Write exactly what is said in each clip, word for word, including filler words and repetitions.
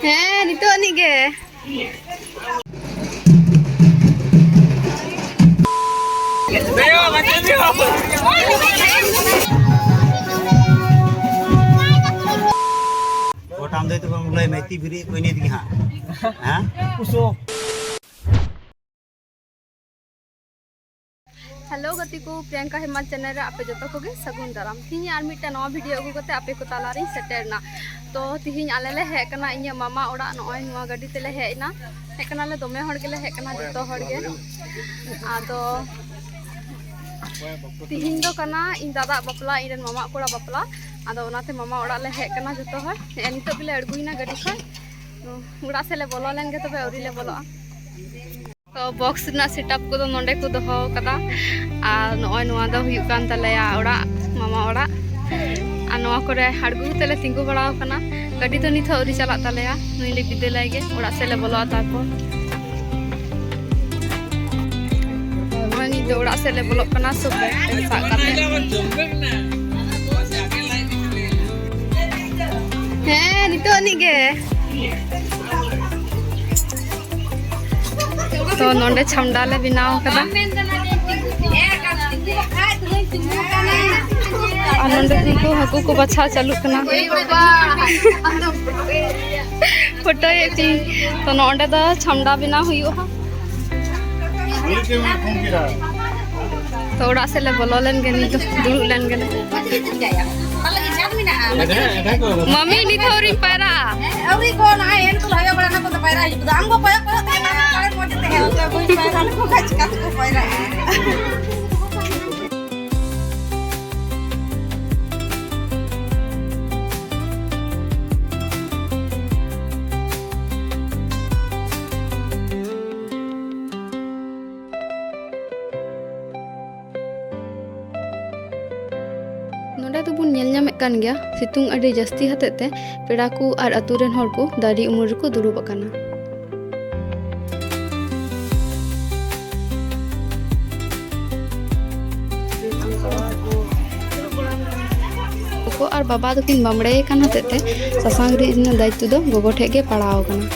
ᱦᱮᱸ, ᱱᱤᱛᱚᱜ ᱟᱹᱱᱤᱡ ᱜᱮ᱾ ᱜᱚᱴᱟᱢ ᱫᱟᱹᱭ ᱛᱟᱠᱚ ᱞᱟᱹᱭ ᱢᱮ, ᱛᱤ ᱵᱤᱨᱤᱫ ᱠᱚ ᱤᱱᱟᱹ ᱛᱮᱜᱮ ᱦᱟᱸᱜ᱾ ᱦᱮᱸ? ᱦᱮᱞᱳ ᱜᱟᱛᱮ ᱠᱚ, ᱯᱨᱤᱭᱟᱝᱠᱟ ᱦᱮᱢᱟᱞ ᱪᱮᱱᱮᱞ ᱨᱮ ᱟᱯᱮ ᱡᱚᱛᱚ ᱠᱚᱜᱮ ᱥᱟᱹᱜᱩᱱ ᱫᱟᱨᱟᱢ᱾ ᱛᱤᱦᱤᱧ ᱟᱨ ᱢᱤᱫᱴᱟᱝ ᱱᱟᱣᱟ ᱵᱷᱤᱰᱤᱭᱳ ᱟᱹᱜᱩ ᱠᱟᱛᱮ ᱟᱯᱮ ᱠᱚ ᱛᱟᱞᱟᱨᱤᱧ ᱥᱮᱴᱮᱨ ᱮᱱᱟ᱾ ᱛᱚ ᱛᱤᱦᱤᱧ ᱟᱞᱮ ᱞᱮ ᱦᱮᱡ ᱟᱠᱟᱱᱟ ᱤᱧᱟᱹᱜ ᱢᱟᱢᱟ ᱚᱲᱟᱜ, ᱱᱚᱜᱼᱚᱭ ᱱᱚᱣᱟ ᱜᱟᱹᱰᱤ ᱛᱮᱞᱮ ᱦᱮᱡ ᱮᱱᱟ᱾ ᱦᱮᱡ ᱠᱟᱱᱟᱞᱮ, ᱫᱚᱢᱮ ᱦᱚᱲ ᱜᱮᱞᱮ ᱦᱮᱡ ᱠᱟᱱᱟ, ᱡᱚᱛᱚ ᱦᱚᱲ ᱜᱮ᱾ ᱟᱫᱚ ᱛᱤᱦᱤᱧ ᱫᱚ ᱠᱟᱱᱟ ᱤᱧ ᱫᱟᱫᱟᱣᱟᱜ ᱵᱟᱯᱞᱟ, ᱤᱧ ᱨᱮᱱ ᱢᱟᱢᱟ ᱠᱚᱲᱟ ᱵᱟᱯᱞᱟ᱾ ᱟᱫᱚ ᱚᱱᱟᱛᱮ ᱢᱟᱢᱟ ᱚᱲᱟᱜ ᱞᱮ ᱦᱮᱡ ᱠᱟᱱᱟ ᱡᱚᱛᱚ ᱦᱚᱲ᱾ ᱱᱮᱜᱼᱮ ᱱᱤᱛᱚᱜ ᱜᱮᱞᱮ ᱟᱬᱜᱚᱭᱮᱱᱟ ᱜᱟᱹᱰᱤ ᱠᱷᱚᱱ᱾ ᱚᱲᱟᱜ ᱥᱮᱫ ᱞᱮ ᱵᱚᱞᱚ ᱞᱮᱱ ᱜᱮ, ᱛᱚᱵᱮ ᱟᱹᱣᱨᱤ ᱞᱮ ᱵᱚᱞᱚᱜᱼᱟ᱾ ᱛᱚ ᱵᱚᱠᱥ ᱨᱮᱱᱟᱜ ᱥᱮᱴᱟᱯ ᱠᱚᱫᱚ ᱱᱚᱰᱮ ᱠᱚ ᱫᱚᱦᱚ ᱟᱠᱟᱫᱟ᱾ ᱟᱨ ᱱᱚᱜᱼᱚᱭ ᱱᱚᱣᱟ ᱫᱚ ᱦᱩᱭᱩᱜ ᱠᱟᱱ ᱛᱟᱞᱮᱭᱟ ᱚᱲᱟᱜ, ᱢᱟᱢᱟ ᱚᱲᱟᱜ᱾ ᱟᱨ ᱱᱚᱣᱟ ᱠᱚᱨᱮ ᱟᱬᱜᱚ ᱠᱟᱛᱮ ᱞᱮ ᱛᱤᱸᱜᱩ ᱵᱟᱲᱟ ᱟᱠᱟᱱᱟ᱾ ᱜᱟᱹᱰᱤ ᱫᱚ ᱱᱤᱛ ᱦᱚᱸ ᱟᱹᱣᱨᱤ ᱪᱟᱞᱟᱜ ᱛᱟᱞᱮᱭᱟ᱾ ᱱᱩᱭ ᱞᱮ ᱵᱤᱫᱟᱹᱞᱟᱭ ᱜᱮ, ᱚᱲᱟᱜ ᱥᱮᱫ ᱞᱮ ᱵᱚᱞᱚᱜᱼᱟ ᱛᱟᱨᱯᱚᱨ᱾ ᱱᱚᱜᱼᱚᱭ ᱱᱤᱛ ᱫᱚ ᱚᱲᱟᱜ ᱥᱮᱫ ᱞᱮ ᱵᱚᱞᱚᱜ ᱠᱟᱱᱟ, ᱥᱚᱵ ᱵᱮᱜᱽ ᱴᱮᱜᱽ ᱥᱟᱵ ᱠᱟᱛᱮ᱾ ᱦᱮᱸ, ᱱᱤᱛᱚᱜ ᱟᱹᱱᱤᱡ ᱜᱮ᱾ ᱛᱚ ᱱᱚᱰᱮ ᱪᱷᱟᱢᱰᱟ ᱞᱮ ᱵᱮᱱᱟᱣ ᱠᱟᱫᱟ᱾ ᱟᱨ ᱱᱚᱰᱮ ᱫᱚ ᱦᱟᱹᱠᱩ ᱠᱚ ᱵᱟᱪᱷᱟᱣ ᱪᱟᱹᱞᱩᱜ ᱠᱟᱱᱟ᱾ ᱯᱷᱳᱴᱳᱭᱮᱫ ᱛᱤᱧ᱾ ᱛᱚ ᱱᱚᱰᱮ ᱫᱚ ᱪᱷᱟᱢᱰᱟ ᱵᱮᱱᱟᱣ ᱦᱩᱭᱩᱜᱼᱟ᱾ ᱛᱚ ᱚᱲᱟᱜ ᱥᱮᱫ ᱞᱮ ᱵᱚᱞᱚ ᱞᱮᱱ ᱜᱮ, ᱱᱤᱛ ᱫᱚ ᱫᱩᱲᱩᱵ ᱞᱮᱱ ᱜᱮᱞᱮ᱾ ᱢᱟᱢᱤ, ᱱᱤᱛ ᱦᱚᱸ ᱟᱹᱣᱨᱤᱧ ᱯᱟᱭᱨᱟᱜᱼᱟ᱾ ᱦᱮᱸ, ᱟᱹᱣᱨᱤ ᱠᱚ ᱱᱟᱦᱟᱜ ᱮᱱ ᱠᱚ ᱦᱚᱭᱚ ᱵᱟᱲᱟ ᱱᱟᱠᱚ ᱫᱚ ᱯᱟᱭᱨᱟ ᱦᱤᱡᱩᱜ ᱠᱚ᱾ ᱟᱢ ᱠᱚ ᱠᱚᱭᱚᱜ ᱠᱚᱭᱚᱜ ᱛᱮ ᱢᱟᱱᱮ ᱯᱟᱲᱮ ᱢᱚᱡᱽ ᱛᱮ ᱦᱮᱡ ᱠᱚ ᱵᱟᱹᱧ ᱯᱟᱭᱨᱟ ᱞᱮᱠᱚ ᱠᱷᱟᱡ ᱪᱤᱠᱟ ᱛᱮᱠᱚ ᱯᱟᱭᱨᱟᱜᱼᱟ? ᱱᱚᱰᱮ ᱫᱚᱵᱚᱱ ᱧᱮᱞ ᱧᱟᱢᱮᱫ ᱠᱟᱱ ᱜᱮᱭᱟ, ᱥᱤᱛᱩᱝ ᱟᱹᱰᱤ ᱡᱟᱹᱥᱛᱤ ᱦᱚᱛᱮᱡ ᱛᱮ ᱯᱮᱲᱟ ᱠᱚ ᱟᱨ ᱟᱹᱛᱩ ᱨᱮᱱ ᱦᱚᱲ ᱠᱚ ᱫᱟᱨᱮ ᱩᱢᱩᱞ ᱨᱮᱠᱚ ᱫᱩᱲᱩᱵ ᱟᱠᱟᱱᱟ᱾ ᱜᱚᱜᱚ ᱟᱨ ᱵᱟᱵᱟ ᱫᱚᱠᱤᱱ ᱵᱟᱢᱲᱮ ᱟᱠᱟᱱ ᱦᱚᱛᱮᱡ ᱛᱮ ᱥᱟᱥᱟᱝ ᱨᱤᱫ ᱨᱮᱱᱟᱜ ᱫᱟᱭᱤᱛᱛᱚ ᱫᱚ ᱜᱚᱜᱚ ᱴᱷᱮᱡ ᱜᱮ ᱯᱟᱲᱟᱣ ᱟᱠᱟᱱᱟ᱾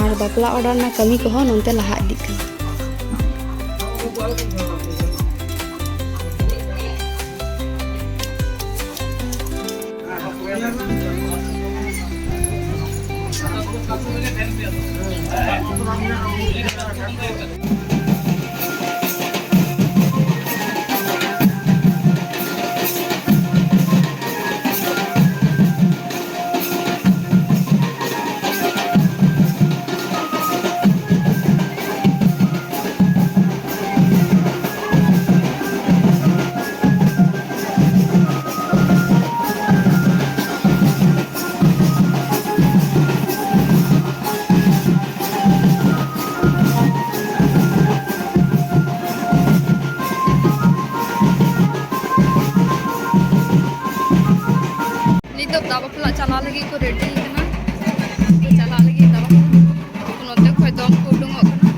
ᱟᱨ ᱵᱟᱯᱞᱟ order ᱨᱮᱱᱟᱜ ᱠᱟᱹᱢᱤ ᱠᱚᱦᱚᱸ ᱱᱚᱱᱛᱮ ᱞᱟᱦᱟ ᱤᱫᱤᱜ ᱠᱟᱱᱟ᱾ ᱱᱤᱛᱚᱜ ᱫᱟᱜ ᱵᱟᱯᱞᱟ ᱪᱟᱞᱟᱣ ᱞᱟᱹᱜᱤᱫ ᱠᱚ ready ᱠᱟᱱᱟ᱾ ᱛᱚ, ᱪᱟᱞᱟᱜ ᱞᱟᱹᱜᱤᱫ ᱫᱟᱜ ᱵᱟᱯᱞᱟ᱾ ᱱᱚᱛᱮ ᱠᱷᱚᱡ ᱫᱚᱝ ᱠᱚ ᱩᱰᱩᱝᱚᱜ ᱠᱟᱱᱟ᱾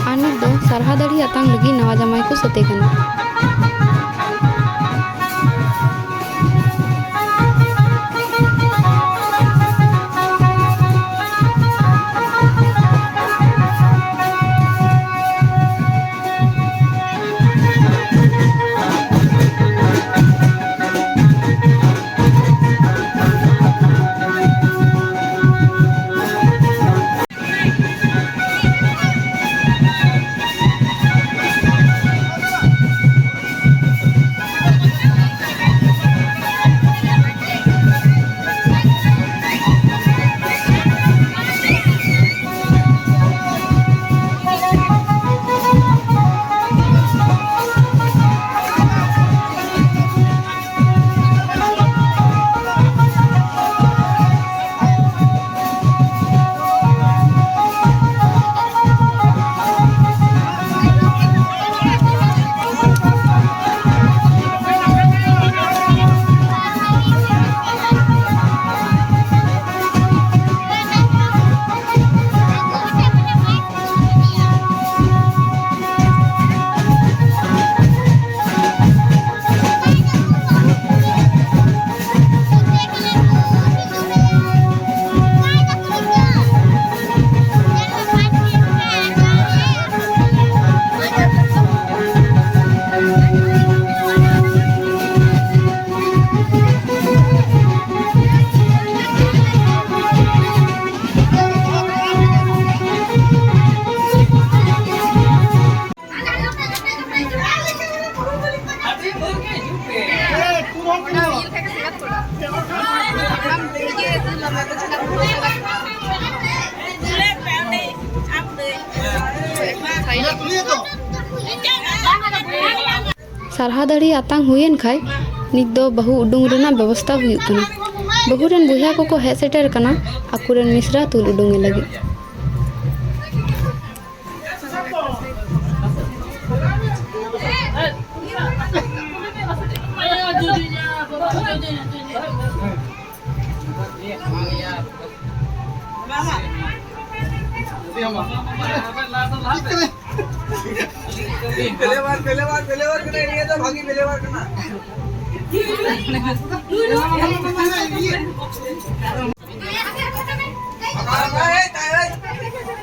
ᱟᱨ ᱱᱤᱛ ᱫᱚ ᱥᱟᱨᱦᱟ ᱫᱟᱲᱦᱤ ᱟᱛᱟᱝ ᱞᱟᱹᱜᱤᱫ ᱱᱟᱣᱟ ᱡᱟᱢᱟᱭ ᱠᱚ ᱥᱟᱹᱛᱮ ᱠᱟᱱᱟ᱾ ᱥᱟᱨᱦᱟᱣ ᱫᱟᱲᱮ ᱟᱛᱟᱝ ᱦᱩᱭᱮᱱ ᱠᱷᱟᱡ, ᱱᱤᱛ ᱫᱚ ᱵᱟᱹᱦᱩ ᱩᱰᱩᱝ ᱨᱮᱱᱟᱜ ᱵᱮᱵᱚᱥᱛᱟ ᱦᱩᱭᱩᱜ ᱠᱟᱱᱟ᱾ ᱵᱟᱹᱦᱩ ᱨᱮᱱ ᱵᱚᱭᱦᱟ ᱠᱚᱠᱚ ᱦᱮᱡ ᱥᱮᱴᱮᱨ ᱠᱟᱱᱟ, ᱟᱠᱚᱨᱮᱱ ᱢᱤᱥᱨᱟ ᱛᱩᱞ ᱩᱰᱩᱝ ᱮ ᱞᱟᱹᱜᱤᱫ᱾ ᱯᱮᱞᱮ ᱵᱟᱨ, ᱯᱮᱞᱮ ᱵᱟᱨ, ᱯᱮᱞᱮ ᱵᱟᱨ ᱠᱟᱱᱟ, ᱱᱤᱭᱟᱹ ᱫᱚ ᱵᱷᱟᱜᱤ ᱯᱮᱞᱮ ᱵᱟᱨ ᱠᱟᱱᱟ᱾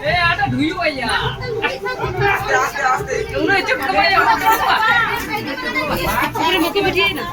ᱮ, ᱟᱴᱟ ᱰᱷᱩᱭᱩ ᱟᱭᱟ᱾ ᱟᱥᱛᱮ, ᱟᱥᱛᱮ, ᱟᱥᱛᱮ᱾ ᱩᱱᱟᱹᱜ ᱪᱩᱯ ᱠᱟᱢᱟᱭᱟ, ᱩᱱᱟᱹᱜ ᱪᱩᱯ ᱠᱟᱢᱟᱭᱟ᱾ ᱯᱩᱨᱟᱹ ᱢᱩᱠᱷᱤ ᱵᱤᱴᱷᱤᱭᱮᱱᱟ᱾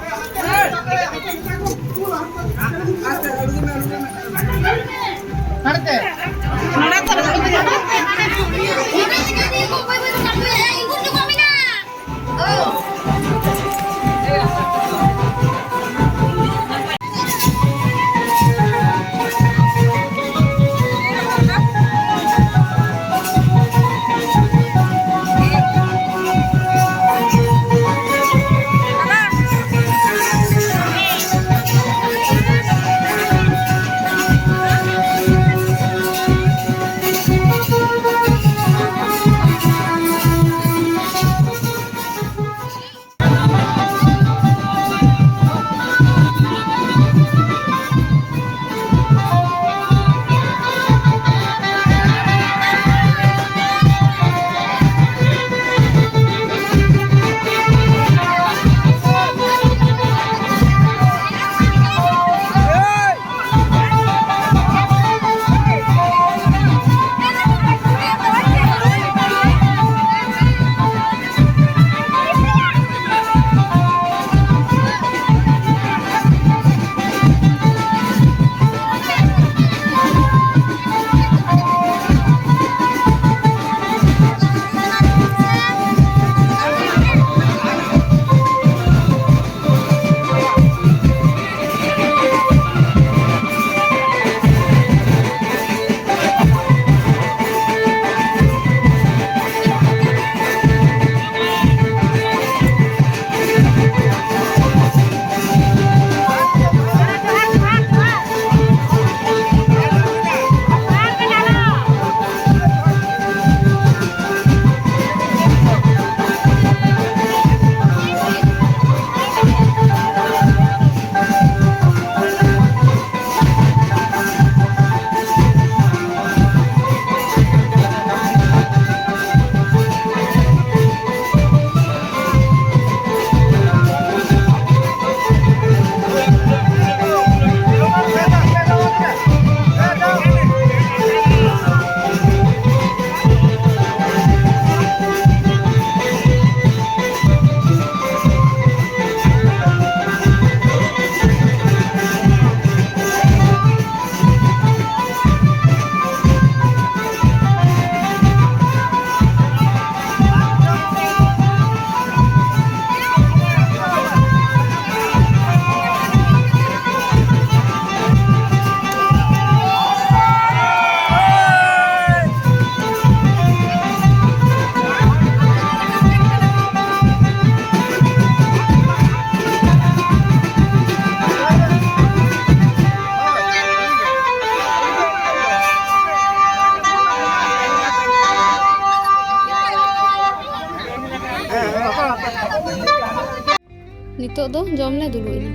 ᱱᱤᱛᱚᱜ ᱫᱚ ᱡᱚᱢ ᱞᱮ ᱫᱩᱲᱩᱵ ᱮᱱᱟ᱾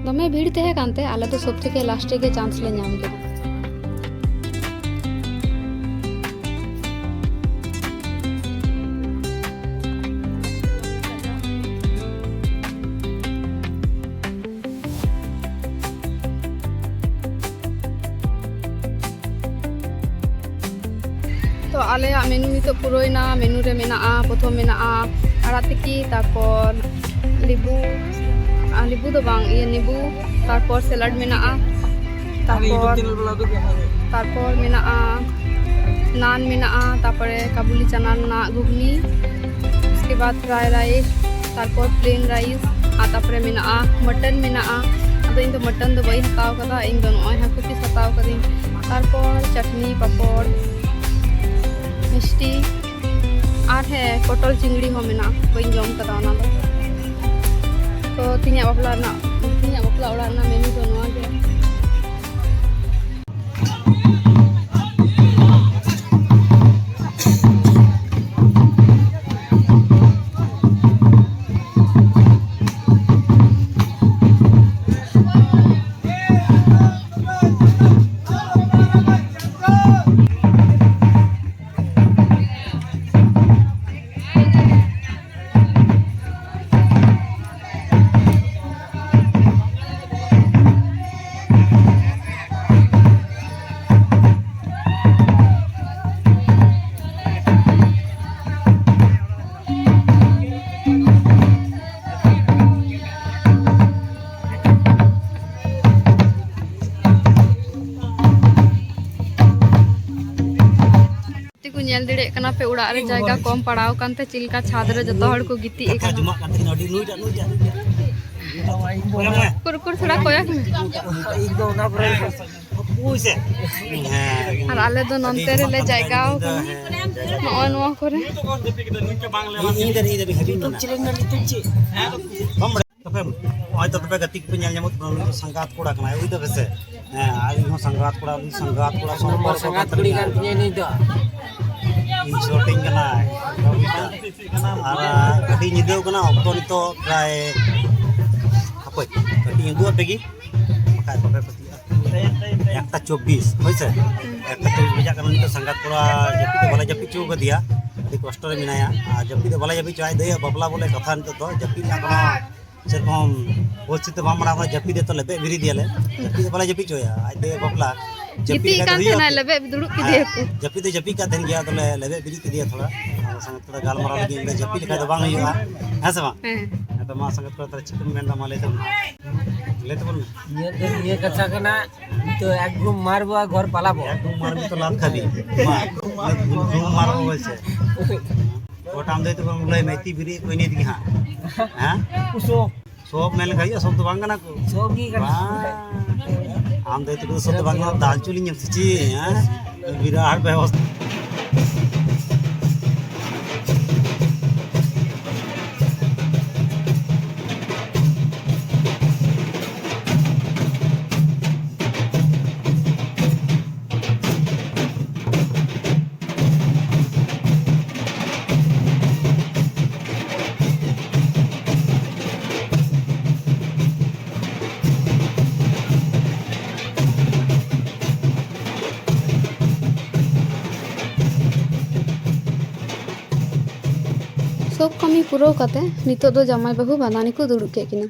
ᱫᱚᱢᱮ ᱵᱷᱤᱲ ᱛᱟᱦᱮᱸ ᱠᱟᱱᱛᱮ ᱟᱞᱮ ᱫᱚ ᱥᱚᱵ ᱛᱷᱮᱠᱮ ᱞᱟᱥᱴ ᱨᱮᱜᱮ ᱪᱟᱱᱥ ᱞᱮ ᱧᱟᱢ ᱠᱮᱫᱟ᱾ ᱛᱚ ᱟᱞᱮᱭᱟᱜ ᱢᱮᱱᱩ ᱱᱤᱛᱚᱜ ᱯᱩᱨᱟᱹᱣᱮᱱᱟ᱾ ᱢᱮᱱᱩ ᱨᱮ ᱢᱮᱱᱟᱜᱼᱟ, ᱯᱨᱚᱛᱷᱚᱢ ᱢᱮᱱᱟᱜᱼᱟ ᱟᱲᱟᱜ ᱛᱤᱠᱤ, ᱛᱟᱨᱯᱚᱨ ᱞᱮᱵᱩ, ᱟᱨ ᱞᱮᱵᱩ ᱫᱚ ᱵᱟᱝ, ᱤᱭᱟᱹ ᱱᱮᱵᱩ, ᱛᱟᱨᱯᱚᱨ ᱥᱮᱞᱟᱰ ᱢᱮᱱᱟᱜᱼᱟ, ᱛᱟᱨᱯᱚᱨ ᱛᱟᱨᱯᱚᱨ ᱢᱮᱱᱟᱜᱼᱟ ᱱᱟᱱ ᱢᱮᱱᱟᱜᱼᱟ, ᱛᱟᱨᱯᱚᱨᱮ ᱠᱟᱵᱩᱞᱤ ᱪᱟᱱᱟ ᱨᱮᱱᱟᱜ ᱜᱷᱩᱜᱽᱱᱤ, ᱩᱥᱠᱮ ᱵᱟᱫ ᱯᱷᱨᱟᱭ ᱨᱟᱭᱤᱥ, ᱛᱟᱨᱯᱚᱨ ᱯᱞᱮᱱ ᱨᱟᱭᱤᱥ, ᱟᱨ ᱛᱟᱨᱯᱚᱨᱮ ᱢᱮᱱᱟᱜᱼᱟ ᱢᱚᱴᱚᱱ ᱢᱮᱱᱟᱜᱼᱟ᱾ ᱟᱫᱚ ᱤᱧ ᱫᱚ ᱢᱚᱴᱚᱱ ᱫᱚ ᱵᱟᱹᱧ ᱦᱟᱛᱟᱣ ᱠᱟᱫᱟ, ᱤᱧ ᱫᱚ ᱱᱚᱜᱼᱚᱭ ᱦᱟᱹᱠᱩ ᱯᱤᱥ ᱦᱟᱛᱟᱣ ᱠᱟᱹᱫᱟᱹᱧ᱾ ᱛᱟᱨᱯᱚᱨ ᱪᱟᱴᱱᱤ, ᱯᱟᱯᱚᱲ, ᱢᱤᱥᱴᱤ, ᱟᱨ ᱦᱮᱸ, ᱯᱚᱴᱚᱞ ᱪᱤᱝᱲᱤ ᱦᱚᱸ ᱢᱮᱱᱟᱜᱼᱟ, ᱵᱟᱹᱧ ᱡᱚᱢ ᱠᱟᱫᱟ ᱚᱱᱟ ᱫᱚ᱾ ᱛᱚ ᱛᱤᱦᱤᱧᱟᱜ ᱵᱟᱯᱞᱟ ᱨᱮᱱᱟᱜ, ᱛᱤᱦᱤᱧᱟᱜ ᱵᱟᱯᱞᱟ ᱚᱲᱟᱜ ᱨᱮᱱᱟᱜ ᱢᱮᱱᱩ ᱫᱚ ᱱᱚᱣᱟ ᱜᱮ᱾ ᱜᱟᱛᱮ ᱠᱚ ᱧᱮᱞ ᱫᱟᱲᱮᱭᱟᱜ ᱠᱟᱱᱟ ᱯᱮ, ᱚᱲᱟᱜ ᱨᱮ ᱡᱟᱭᱜᱟ ᱠᱚᱢ ᱯᱟᱲᱟᱣ ᱟᱠᱟᱱ ᱛᱮ ᱪᱮᱫ ᱞᱮᱠᱟ ᱪᱷᱟᱫᱽ ᱨᱮ ᱡᱚᱛᱚ ᱦᱚᱲ ᱠᱚ ᱜᱤᱛᱤᱡ ᱠᱟᱛᱷᱟ ᱟᱠᱟᱱᱟ᱾ ᱟᱸᱡᱚᱢᱚᱜ ᱠᱟᱱ ᱛᱟᱹᱠᱤᱱᱟ, ᱟᱹᱰᱤ ᱱᱩᱭᱴᱟᱜ, ᱱᱩᱭᱴᱟᱜ, ᱱᱩᱭᱴᱟᱜ᱾ ᱩᱠᱩᱨ, ᱩᱠᱩᱨ, ᱛᱷᱚᱲᱟ ᱠᱚᱭᱚᱜ ᱢᱮ᱾ ᱤᱧ ᱫᱚ ᱚᱱᱟ ᱯᱚᱨᱮ ᱦᱮᱸ᱾ ᱟᱨ ᱟᱞᱮ ᱫᱚ ᱱᱚᱱᱛᱮ ᱨᱮᱞᱮ ᱡᱟᱭᱜᱟᱣ ᱠᱟᱱᱟ᱾ ᱱᱚᱜᱼᱚᱭ ᱱᱚᱣᱟ ᱠᱚᱨᱮ᱾ ᱤᱧ ᱫᱚ, ᱤᱧ ᱫᱚ, ᱤᱧ ᱫᱚ ᱵᱟᱢ ᱵᱟᱲᱟᱭᱟ᱾ ᱛᱚᱵᱮ ᱱᱚᱜᱼᱚᱭ ᱛᱚ ᱛᱚᱵᱮ ᱜᱟᱛᱮ ᱠᱚᱯᱮ ᱧᱮᱞ ᱧᱟᱢᱚᱜ ᱠᱟᱱᱟ, ᱩᱱᱤ ᱫᱚ ᱥᱟᱸᱜᱟᱛ ᱠᱚᱲᱟ ᱠᱟᱱᱟᱭ, ᱵᱩᱡᱽ ᱫᱟ ᱯᱮᱥᱮ? ᱦᱮᱸ, ᱟᱨ ᱤᱧ ᱦᱚᱸ ᱥᱟᱸᱜᱟᱛ ᱠᱚᱲᱟ, ᱩᱱᱤ ᱥᱟᱸᱜᱟᱛ ᱠᱚᱲᱟ ᱥᱟᱸᱜᱟᱛ ᱠᱩᱲᱤ ᱠᱟᱱ ᱛᱤᱧᱟᱹ ᱱᱩᱭ ᱫᱚ᱾ ᱤᱧ ᱥᱚᱨᱴᱤᱧ ᱠᱟᱱᱟᱭ, ᱵᱩᱡᱽ ᱫᱟ? ᱟᱨ ᱟᱹᱰᱤ ᱧᱤᱫᱟᱹ ᱠᱟᱱᱟ, ᱚᱠᱛᱚ ᱱᱤᱛᱚᱜ ᱯᱨᱟᱭ ᱠᱟᱹᱴᱤᱡ ᱤᱧ ᱩᱫᱩᱜ ᱟᱯᱮ ᱜᱮ, ᱵᱟᱠᱷᱟᱡ ᱵᱟᱯᱮ ᱯᱟᱹᱛᱭᱟᱹᱜᱼᱟ᱾ ᱮᱠᱴᱟ ᱪᱚᱵᱵᱤᱥ, ᱦᱳᱭ ᱥᱮ? ᱮᱠᱴᱟ ᱪᱚᱵᱵᱤᱥ ᱵᱟᱡᱟᱜ ᱠᱟᱱᱟ ᱱᱤᱛᱚᱜ᱾ ᱥᱟᱸᱜᱟᱛ ᱠᱚᱲᱟ ᱡᱟᱹᱯᱤᱫ ᱫᱚ ᱵᱟᱞᱮ ᱡᱟᱹᱯᱤᱫ ᱦᱚᱪᱚ ᱠᱟᱫᱮᱭᱟ, ᱟᱹᱰᱤ ᱠᱚᱥᱴᱚ ᱨᱮ ᱢᱮᱱᱟᱭᱟ᱾ ᱟᱨ ᱡᱟᱹᱯᱤᱫ ᱫᱚ ᱵᱟᱞᱮ ᱡᱟᱹᱯᱤᱫ ᱦᱚᱪᱚᱣᱟᱭᱟ, ᱟᱡ ᱫᱟᱹᱭᱟᱜ ᱵᱟᱯᱞᱟ ᱵᱚᱞᱮ ᱠᱟᱛᱷᱟ ᱱᱤᱛᱚᱜ ᱫᱚ ᱡᱟᱹᱯᱤᱫ ᱨᱮᱱᱟᱜ ᱠᱳᱱᱳ ᱥᱮᱨᱚᱠᱚᱢ ᱯᱚᱨᱤᱥᱛᱷᱤᱛᱤ ᱵᱟᱝ ᱢᱟᱲᱟᱝ ᱠᱟᱱᱟ, ᱡᱟᱹᱯᱤᱫ ᱨᱮᱛᱚ ᱞᱮᱵᱮᱫ ᱵᱮᱨᱮᱫ ᱮᱭᱟᱞᱮ, ᱡᱟᱹᱯᱤᱫ ᱫᱚ ᱵᱟᱞᱮ ᱡᱟᱹᱯᱤᱫ ᱦᱚᱪᱚᱭᱟ᱾ ᱟᱡ ᱫᱚ ᱵᱟᱯᱞᱟ, ᱡᱟᱹᱯᱤᱫ ᱡᱟᱹᱯᱤᱫ ᱞᱮᱠᱷᱟᱡ ᱠᱟᱱ ᱫᱚ ᱛᱟᱦᱮᱱᱟᱭ, ᱦᱩᱭᱩᱜᱼᱟ᱾ ᱞᱮᱵᱮᱫ ᱫᱩᱲᱩᱵ ᱠᱮᱫᱮᱭᱟ ᱠᱚ᱾ ᱡᱟᱹᱯᱤᱫ ᱫᱚ ᱡᱟᱹᱯᱤᱫ ᱠᱟᱜ ᱛᱟᱦᱮᱱ ᱜᱮᱭᱟ, ᱟᱫᱚᱞᱮ ᱞᱮᱵᱮᱫ ᱵᱮᱨᱮᱫ ᱠᱮᱫᱮᱭᱟ ᱛᱷᱚᱲᱟ᱾ ᱟᱫᱚ ᱥᱟᱸᱜᱟᱛ ᱠᱚᱲᱟ ᱜᱟᱞᱢᱟᱨᱟᱣ ᱞᱟᱹᱜᱤᱫ ᱞᱮ ᱡᱟᱹᱯᱤᱫ ᱞᱮᱠᱷᱟᱡ ᱫᱚ ᱵᱟᱝ ᱦᱩᱭᱩᱜᱼᱟ, ᱦᱮᱸ ᱥᱮ ᱵᱟᱝ? ᱦᱮᱸ᱾ ᱟᱫᱚ ᱢᱟ ᱥᱟᱸᱜᱟᱛ ᱠᱚᱲᱟ, ᱛᱟᱦᱞᱮ ᱪᱮᱫ ᱠᱚᱢ ᱢᱮᱱᱫᱟ, ᱢᱟ ᱞᱟᱹᱭ ᱛᱟᱵᱚᱱ ᱢᱮ᱾ ᱞᱟᱹᱭ ᱛᱟᱵᱚᱱ ᱢᱮ᱾ ᱱᱤᱭᱟᱹ ᱫᱚ ᱱᱤᱭᱟᱹ ᱠᱟᱛᱷᱟ ᱠᱟᱱᱟ, ᱱᱤᱛᱚᱜ ᱮᱠ ᱜᱷᱩᱢ ᱢᱟᱨᱵᱚ ᱟᱨ ᱜᱷᱚᱨ ᱯᱟᱞᱟᱵᱚ᱾ ᱮᱠ ᱜᱷᱩᱢ ᱢᱟᱨᱵᱚ ᱛᱚ ᱞᱟᱛ ᱠᱷᱟᱵᱤ᱾ ᱢᱟ, ᱜᱷᱩᱢ ᱢᱟᱨᱵᱚ ᱦᱳᱭ ᱥᱮ᱾ ᱜᱚᱴᱟ ᱟᱢ ᱫᱚ ᱛᱚ ᱵᱟᱢ ᱞᱟᱹᱭ ᱢᱮ, ᱛᱤ ᱵᱤᱨᱤᱫ ᱠᱚ ᱤᱱᱟᱹ ᱛᱮᱜᱮ ᱦᱟᱸᱜ᱾ ᱦᱮᱸ? ᱩᱥᱩ᱾ ᱥᱚᱵ ᱢᱮᱱ ᱞᱮᱠᱷᱟᱱ ᱦᱩᱭᱩᱜᱼᱟ, ᱥᱚᱵ ᱫᱚ ᱵᱟᱝ ᱠᱟᱱᱟ ᱠᱚ᱾ ᱥᱚᱵ ᱜᱮ ᱠᱟᱱᱟ᱾ ᱵᱟᱝ᱾ ᱟᱢ ᱫᱚ ᱛᱚ ᱥᱚᱵ ᱫᱚ ᱵᱟᱝ ᱠᱟᱱᱟ, ᱫᱟᱞ ᱦᱚᱪᱚ ᱞᱤᱧᱟᱢ ᱥᱮ ᱪᱮᱫ, ᱦᱮᱸ? ᱵᱤᱨᱟᱴ ᱵᱮᱵᱚᱥᱛᱷᱟ᱾ ᱥᱚᱵ ᱠᱟᱹᱢᱤ ᱯᱩᱨᱟᱹᱣ ᱠᱟᱛᱮ ᱱᱤᱛᱚᱜ ᱫᱚ ᱡᱟᱢᱟᱭ ᱵᱟᱹᱦᱩ ᱵᱟᱸᱫᱟᱱᱤ ᱠᱚ ᱫᱩᱲᱩᱵ ᱠᱮᱫ ᱠᱤᱱᱟ᱾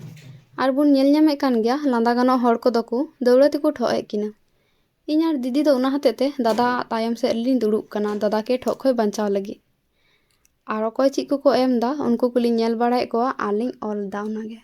ᱟᱨ ᱵᱚᱱ ᱧᱮᱞ ᱧᱟᱢᱮᱫ ᱠᱟᱱ ᱜᱮᱭᱟ, ᱞᱟᱸᱫᱟ ᱜᱟᱱᱚᱜ ᱦᱚᱲ ᱠᱚᱫᱚ ᱠᱚ ᱫᱟᱹᱣᱲᱟᱹ ᱛᱮᱠᱚ ᱴᱷᱚᱜ ᱮᱫ ᱠᱤᱱᱟ᱾ ᱤᱧ ᱟᱨ ᱫᱤᱫᱤ ᱫᱚ ᱚᱱᱟ ᱦᱚᱛᱮᱡ ᱛᱮ ᱫᱟᱫᱟ ᱛᱟᱭᱚᱢ ᱥᱮᱫ ᱨᱮᱞᱤᱧ ᱫᱩᱲᱩᱵ ᱠᱟᱱᱟ, ᱫᱟᱫᱟ ᱠᱮ ᱴᱷᱚᱜ ᱠᱷᱚᱱ ᱵᱟᱧᱪᱟᱣ ᱞᱟᱹᱜᱤᱫ᱾ ᱟᱨ ᱚᱠᱚᱭ ᱪᱮᱫ ᱠᱚᱠᱚ ᱮᱢ ᱮᱫᱟ, ᱩᱱᱠᱩ ᱠᱚᱞᱤᱧ ᱧᱮᱞ ᱵᱟᱲᱟᱭᱮᱫ ᱠᱚᱣᱟ ᱟᱨ ᱞᱤᱧ ᱚᱞ ᱮᱫᱟ ᱚᱱᱟᱜᱮ᱾